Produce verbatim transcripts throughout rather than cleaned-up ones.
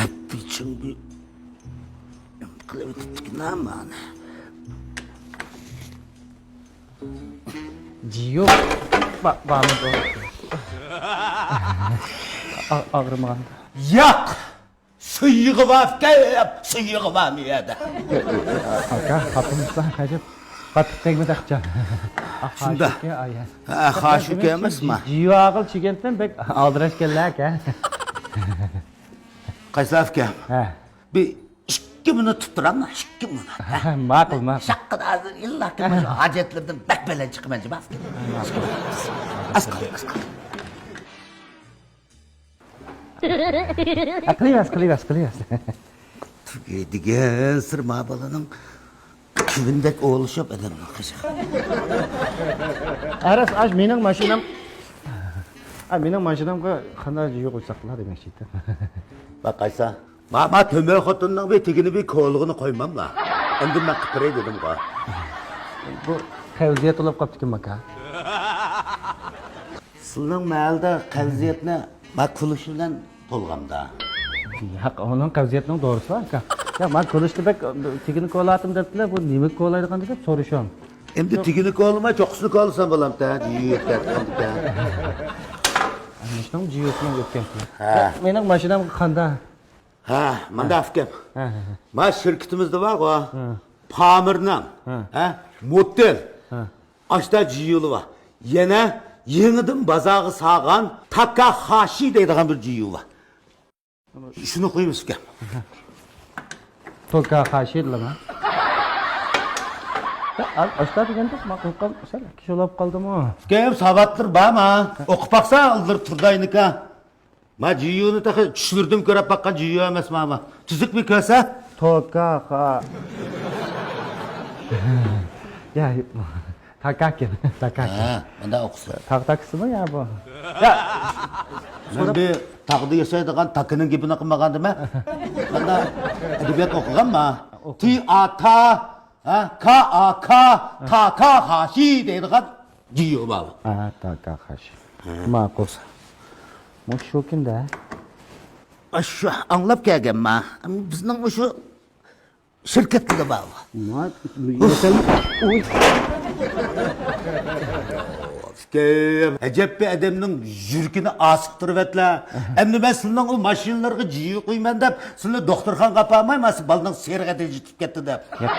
بىچىڭ بىر قىلىۋېتىپتىكىنا مانا. جىيۇ با-، بارمىدۇ؟ ئا-، ئاغرىمىغان. ياق! سۇيۇقى بار ئىكەن، سۇيۇقى بارمۇ يەردە؟ ئاكا، خاپىمىسەن، ئەجەب قاتتىق تەگمىدى ئاچا. شۇنداق. ھە، خاشۇكى ئەمەسما؟ جىيۇ ئاغىل چىگەنتىن بەك ئالدىراشكەنلەر ئەكەن. قايسى ئاكام؟ ھە. بىر ئىككى مىنۇت تۇتتۇراملا، ئىككى مىنۇت. ماقۇل، ماقۇل. شاققىدە ھازىر ئىللا كىم ھاجەتلىرىدىن بەك بەلەن چىقىمەن جۇما. ئاز قال، ئاز قال. قىلىۋەرسە، قىلىۋەرسە، قىلىۋەرسە. تۈگەيدىگەن سىر ما بالىنىڭ كۈۋىنىدەك ئوۋلىشىپ ئادەمنىڭ قېشىغا. ئەرەس ئاش مېنىڭ ماشىنام. ئا، مېنىڭ ماشىنامغا قانداق يوق ئويساقلا دېمەكچى ئىدىم. باقايسا. ما، ما تۆمۈر خوتۇننىڭ بىر تېگىنى بىر كولىغىنى قويماملا. ئەمدى مەن قىپىرەي دېدىمغۇ. بۇ قەۋزىيەت بولۇپ قاپتىكەن ماكا. سىلىنىڭ مەھەللىدە قەۋزىيەتنى ما كۈلۈش بىلەن تولغاندا. ياق، ئۇنىڭ قەۋزىيەتنىڭ دورىسى بار ئاكا. ياق، ما كۈلۈشتە بەك تېگىنى كولاتىم دەپتىلە، بۇ نېمە كولايدىغان دېسەم سورىشىم. ئەمدى تېگىنى كولىما، چوققىسىنى كولىسام بولامتە، جىيۇ يۆتكەپ قالدىكەن. مۇشۇنىڭ جىيۇسىنىڭ ئۆتكەن. ھە. مېنىڭ ماشىنامغا قاندا. ھە، مانداق ئىكەن. ھە، ھە، ھە. ما شىركىتىمىزدە بارغۇ. ھە. پامېرنىڭ، ھە. ھە، مودېل. ھە. ئاشتا جىيۇلى بار. يەنە يېڭىدىن بازارغا سالغان تاكاخاشى دەيدىغان بىر جىيۇ بار. شۇنى قويىمىز ئىكەن. توكاخاشى دېلىما؟ ئاشتا دېگەندە ما قويغان سەل كىشىلاپ قالدىمۇ؟ ئىكەن ساۋاتلىرى بارما؟ ئوقۇپ باقسا ئالدىرى تۇرداينىكا. ما جىيۇنى تېخى چۈشلىرىدىمۇ كۆرۈپ باققان جىيۇ ئەمەس ماما. تۈزۈك بىر كۆرسە. توكا خا. يا، تاكاكى، تاكاكى. ھە، مۇنداق ئوقۇسا. تاغ تاكىسىمۇ يا بۇ؟ يا. مەن بىر تاغدا ياشايدىغان تاكىنىڭ گېپىنى قىلمىغاندىمەن. مۇنداق ئەدەبىيات ئوقۇغانما؟ ئوقۇ. تى ئا تا. ھە، كا ئا كا، تاكاخاشى دەيدىغان جىيۇ بار. ھە، تاكاخاشى. ھە. ماقۇل. مۇشۇ شۇ كۈندە. ئاشۇ ئاڭلاپ كەلگەنما. بىزنىڭ مۇشۇ شىركەتتىلا بار. ئۇكام، ئەجەب بىر ئادەمنىڭ يۈرىكىنى ئاسىقتۇرۇۋەتلە. ئەمدى مەن سىلىنىڭ ئۇ ماشىنىلىرىغا جىيۇ قويىمەن دەپ، سىلىنى دوختۇرخانىغا ئاپارمايمەن، سىز بالىنىڭ سېرىق ئەتىگى كەتتى دەپ. ياق.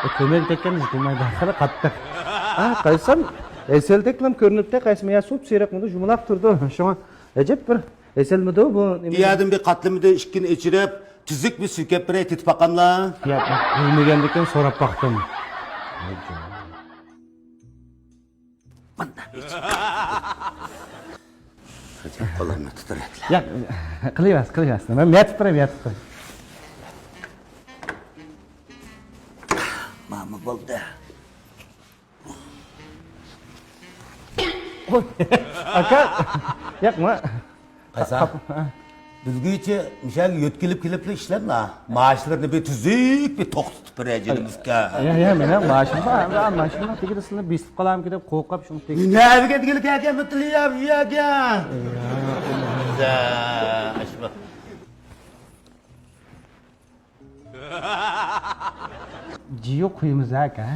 ئۇ كۆمەك تەككەن قىلمايدۇ، خېلى قاتتىق. ھە، قايسام، ھەسەلدەكلەم كۆرۈنۈپتە، قايسىم يا سۇپ سېرىق مۇنداق جۇمىلاق تۇرىدۇ. شۇڭا ئەجەب بىر ھەسەلمىدۇ بۇ نېمە؟ بۇ يەردىن بىر قاتلىمىدى، ئىككىنى ئېچىرىپ، تۈزۈك بىر سۈكەپ بېرەي، تېتىپ باقاملا. ياق، بىلمىگەندىكىن سوراپ باقتىم. مانا. قولۇمنى تۇتۇۋەتلە. ياق، قىلىۋەرسە، قىلىۋەرسە. مەن ياتىپ تۇراي، ياتىپ تۇراي. ماما بولدى. ئاكا، ياق، ما. قايسا؟ قاپ-، ھە. بىلگۈچى مىشەگە يۆتكىلىپ كېلىپلا ئىشلەملا. مائاشلىرىنى بىر تۈزۈك بىر توختىتىپ بېرەي جېنىمىزكە. يا، يا، مېنىڭ مائاشىم بار. ھەم مائاشىمنىڭ تېگىدە سىلىنى بېسىپ قالامكى دەپ قورقۇپ شۇنى تېگىدە. نەگە دېگىلى كەلگەن مۇتلىيا بۇ يەرگە. يا، ئاشۇ. جىيۇ قۇيىمىز ھە، ئاكا؟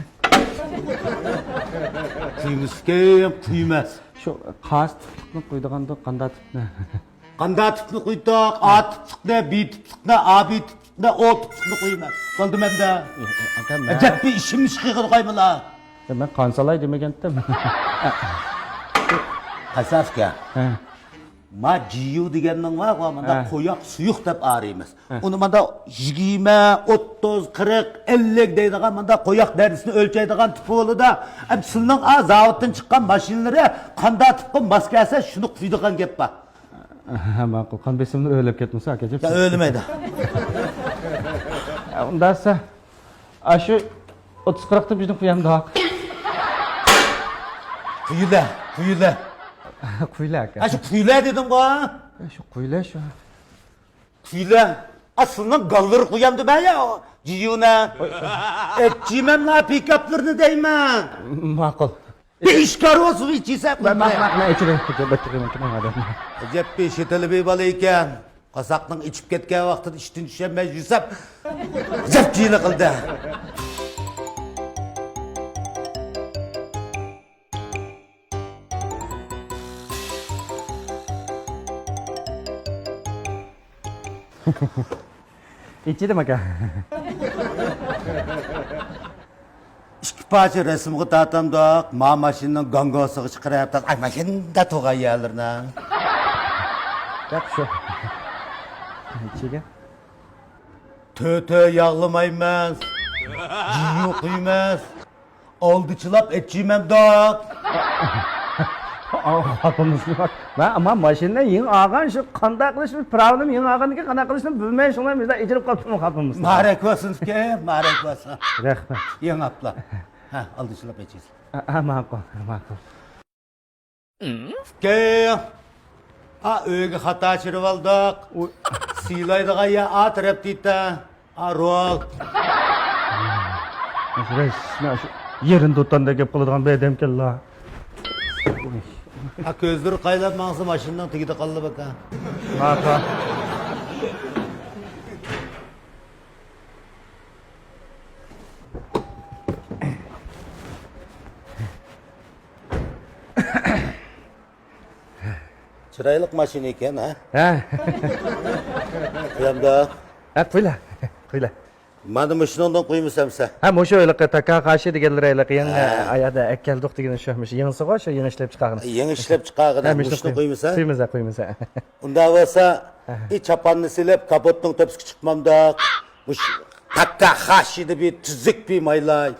قۇيمىسكەن، قۇيماس. شۇ قايسى تىپلىقنى قۇيىدىغاندۇ، قانداق تىپنى؟ قانداق تىپنى قۇيدۇق؟ ئا تىپلىقنى، بى تىپلىقنى، ئا بى تىپلىقنى، ئو تىپلىقنى قۇيىمەن. بولدى مەندە. ئاكا، مەن ئەجەب بىر ئىشىم ئىشقىغا قويمىلا. مەن قان سالاي دېمىگەنتىم. قايسى ئاكا؟ ھە. ما جىيۇ دېگەننىڭ بارغۇ، مانداق ھە. قويۇق سۇيۇق دەپ ئايرىيمىز. ھە. ئۇنى مانداق يىگىرمە، ئوتتۇز، قىرىق، ئەللىك دەيدىغان مانداق قويۇق دەرىجىسىنى ئۆلچەيدىغان تىپى بولىدۇ. ئەمدى سىلىنىڭ ئا زاۋۇتتىن چىققان ماشىنىلىرى قانداق تىپقا ماس كەلسە شۇنى قۇيىدىغان گەپ بار. ھە، ماقۇل. قان بېسىمنى ئۆرلەپ كەتمىسە ئاكا. يا، ئۆرلىمەيدۇ. ئۇنداقسا ئاشۇ ئوتتۇز قىرىقتىن بىرنى قۇيامدۇق؟ قۇيىلە، قۇيىلە. قۇيىلە ئاكا. ئاشۇ قۇيىلە دېدىمغۇ. شۇ قۇيىلە شۇ. قۇيىلە. ئا سىلىنىڭ گاللىرى قۇيامدۇ مەن يا جىيۇنە. ئەتچىمەنلا پىكاپلىرىنى دەيمەن. ماقۇل. بىر ئىشكار بولسا بىر چېسەك. مەن، مەن، مەن، مەن ئىچىدە. ئەجەب بىر شېتىلى بىر بالا ئىكەن. قاساقنىڭ ئېچىپ كەتكەن ۋاقتىدا ئىشتىن چۈشەلمەي يۈرسەم، زەپ جىلى قىلدى. ئېچىدىم، ئاكا. ئىككى پارچە رەسىمگە تارتامدۇق، ما ماشىنىنىڭ گاڭگوسىغا چىقىرىپ، ئاي، ماشىنىدا تۇرغان يەرلىرىنى. ياق، شۇ. ئىچىگە. تۆتە ياغلىمايمىز. جىيۇ قۇيىمىز. ئالدىچىلاپ ئېچىمەمدۇق. ئاۋۇ خاپىمىزنى باق. مەن ئەمما ماشىنىنى يېڭى ئالغان، شۇ قانداق قىلىشنى، پىراۋىنىمۇ يېڭى ئالغاندىن كېيىن قانداق قىلىشنى بىلمەي، شۇڭا مۇشۇنداق ئېچىلىپ قاپتىمۇ خاپىمىز. مۇبارەك بولسۇن ئۇكام، مۇبارەك بولسۇن. رەھمەت. يېڭى ئاپلا. ھە، ئالدىچىلاپ ئېچىسىز. ھە، ھە، ماقۇل، ماقۇل. ئۇكام، ئا، ئۆيگە خاتا چىرىۋالدۇق. ئۇ- سىيلايدىغان يەر ئا تەرەپتە ئىدى. ئا، رول. مۇشۇ رەسمىي شۇ يېرىنى تۇتقاندەك گەپ قىلىدىغان بىر ئادەمكەنلا. ئا، كۆزلىرى قايلاپ ماڭسا ماشىنىنىڭ تېگىدە قالىدۇ ئاكا. ماقۇل. چىرايلىق ماشىنا ئىكەن، ھە؟ ھە. قويامدا. ھە، قويلا. قويلا. مانا مۇشۇنىڭدىن قويمىسام سەن. ھە، مۇشۇ ھېلىقى تاكاخاشى دېگەنلىرى ھېلىقى يېڭى، ھە. ئايادا ئەكەلدۇق دېگىنى شۇ. مۇشۇ يېڭىسىغۇ، شۇ يېڭى ئىشلەپ چىقارغىنى. يېڭى ئىشلەپ چىقارغىنى. ھە، مۇشۇنى مۇشۇنى قوي-، قويمىسا؟ قويمىسا، قويمىسا. ئۇنداق بولسا، ھە. ئى چاپاننى سېلىپ، كاپوتنىڭ تۆپىسىگە چىقمامدۇق. مۇشۇ تاكاخاشىدا بىر تۈزۈك بىر مايلاي.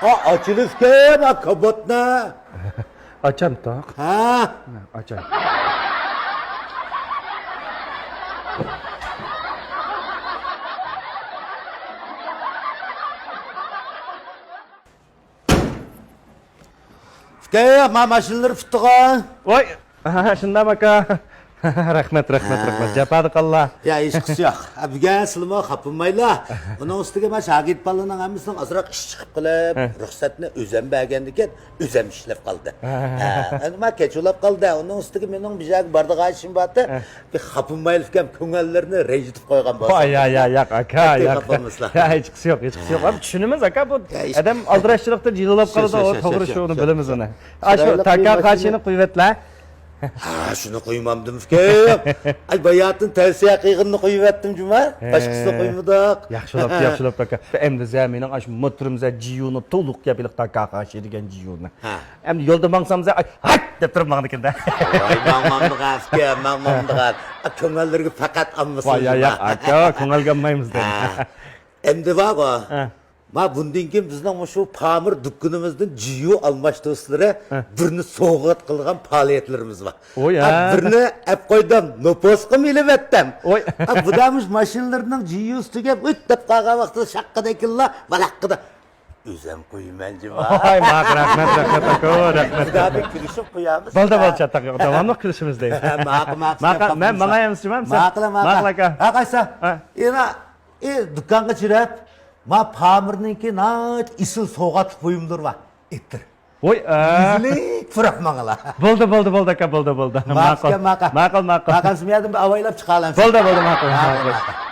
ئا، ئاچىلىسكەن، ئا، كابوتنا. ئاچامتۇق؟ ھە؟ ئاچاي. ئۇكام، ما ماشىنىلىرى پۈتتىغۇ؟ ۋاي، ھە، شۇنداق ئاكا. رەھمەت، رەھمەت، ھە. رەھمەت. جاپادىقاللا. يا، ھېچقىسى يوق. ھە، بۈگۈن سىلىمۇ خاپا بولمايلا. ئۇنىڭ ئۈستىگە ما شاگىرت بالىلارنىڭ ھەممىسىنىڭ ئازراق ئىشى چىقىپ قېلىپ، ھە. رۇخسەتنى ئۆزۈم بەرگەندىكىن، ئۆزۈم ئىشلەپ قالدى. ھە. ھە، ئەمدى ما كەچ بولاپ قالدى. ئۇنىڭ ئۈستىگە مېنىڭ بىر يەرگە بارىدىغان ئىشىم بارتى. ھە. بىر خاپا بولمايلى ئۇكام، كۆڭۈللىرىنى رەنجىتىپ قويغان بولسام. ۋاي، يا، يا، ياق، ئاكا، ياق. خاپا بولمىسىلا. يا، ھېچقىسى يوق، ھېچقىسى يوق. ھە. ئەمدى چۈشىنىمىز، ئاكا، بۇ يا، ھېچ-، ئادەم ئالدىراشچىلىقتا جىلۋىلاپ شۇ، قالىدۇ، شۇ، ئۇ شۇ، توغرا شۇ، شۇ، ئۇنى شۇ، بىلىمىز شۇ. ئۇنى. ھە، شۇ چىرايلىق تاكا بىر قاشىنى ماشىنا. قويۇۋەتلە. ھە، شۇنى قويمامدىم ئۇكام. ئاي، باياتىن تەۋسىيە قىلغىنىنى قويۇۋەتتىم جۇما. ھە. باشقىسىنى قويمىدۇق. ياخشى بوپتۇ، ياخشى بوپتۇ، ئاكا. ئەمدى زە مېنىڭ ئاشۇ موتورۇمزە جىيۇنى تولۇق ياپىلىق تاكا قاشى دېگەن جىيۇنى. ھە. ئەمدى يولدا ماڭسام، زە، ئاي، ھاي دەپ تۇرۇپ ماڭىدىكەن-دە. ۋاي، ماڭمامدىغان ئۇكام، ماڭمامدىغان. ئا، كۆڭۈللىرىگە پەقەت ئالمىسۇن ۋاي، يا، جۇما. ياق، ئاكا، كۆڭۈلگە ئالمايمىز دەيدۇ. ھە. ئەمدى بارغۇ. ھە. ما بۇندىن كېيىن بىزنىڭ مۇشۇ پامىر دۇكىنىمىزدىن جىيۇ ئالماشتۇرۇشلىرى ھە. بىرنى سوۋغات قىلغان پائالىيەتلىرىمىز بار. ۋوي، ھە. بىرنى ئەپ قويدۇم، نوپۇسقىمۇ ئېلىۋەتتىم. ۋوي. بۇدا مۇشۇ ماشىنىلىرىنىڭ جىيۇسى تۈگەپ، ئۆت دەپ قالغان ۋاقتىدا شاققىدەكىلا، ۋالاققىدا. ئۆزۈم قويىمەن جۇما. ۋاي، ماقۇل، رەھمەت، رەھمەت، ئاكا، رەھمەت. بۇدا بىر كۈلۈشۈپ قويامىز. بولدى، بولدى، چاتاق يوق، داۋاملىق كۈلۈشىمىز دەيمىز. ماقۇل، ماقۇل، ماقۇل، مەن ماڭاي ئەمىسە جۇما، ماقۇل، ماقۇل. ماقۇل، ئاكا. ھە، قايسا؟ ھە. ئېنا، ئى، دۇكانغا چىرىپ، ما پامىرنىڭكى ناھايىتى ئېسىل سوۋغاتلىق بۇيۇملىرى بار. ئېتىر. ۋوي، ئە. يۈزلۈك پۇراپ ماڭىلا. بولدى، بولدى، بولدى، ئاكا، بولدى، بولدى. ماقۇل، ماقۇل. ماقۇل، ماقۇل. ماقۇل، سىميادىن بىر ئاۋايلاپ چىقالامسىز. بولدى، بولدى، ماقۇل، ماقۇل، ماقۇل. ماقۇل.